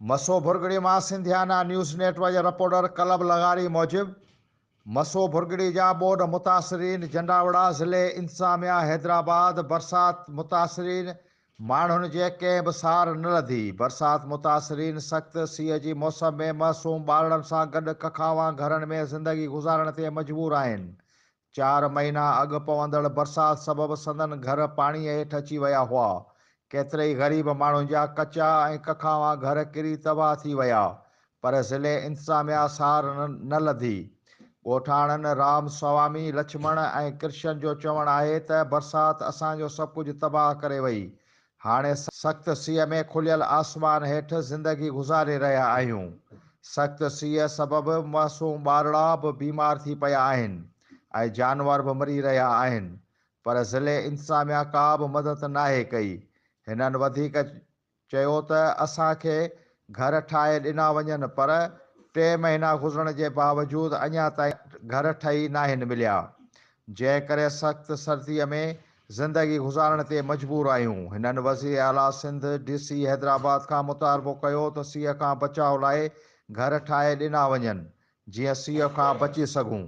مسو ڀرڳڙي مان Sindhiana news net work جي reporter club لغاري موجب مسو ڀرڳڙي جا ٻوڏ متاثرين جنڊاوڙا ضلعي انتظاميا حيدرآباد برسات متاثرين ماڻهن جي ڪنهن به سار نه لڌي. برسات متاثرين سخت سيء جي موسم ۾ معصوم ٻارڙن سان گڏ ڪکاوان گهرن ۾ زندگي گذارڻ تي مجبور آهن. چار مهينا اڳ پوندڙ برسات سبب سندن گهر پاڻيء هيٺ اچي ويا هئا. ڪيترئي غريب ماڻهن جا ڪچا ۽ ڪکاوان گهر ڪري تباهه ٿي ويا، پر ضلعي انتظاميا سار نه لڌي. ڳوٺاڻن رام سوامي، لڇمڻ ۽ ڪرشن جو چوڻ آهي ته برسات اسان جو سڀ ڪجهه تباهه ڪري وئي، هاڻي سخت سيء ۾ کليل آسمان هيٺ زندگي گذاري رهيا آهيون. سخت سيء سبب معصوم ٻارڙا به بيمار ٿي پيا آهن ۽ جانور به مري رهيا آهن پر ضلعي انتظاميا ڪا به مدد ناهي ڪئي. هنن وڌيڪ چيو ته اسان کي گهر ٺاهي ڏنا وڃن پر ٽي مهينا گذرڻ جي باوجود اڃا تائين گهر ٺهي ناهن مليا جنهن ڪري سخت سردي ۾ زندگي گذارڻ تي مجبور آهيون. هنن وزير اعليٰ سنڌ، ڊي سي حيدرآباد کان مطالبو ڪيو ته سيء کان بچاء لاء گهر ٺاهي ڏنا وڃن جيئن سيء کان بچي سگهون.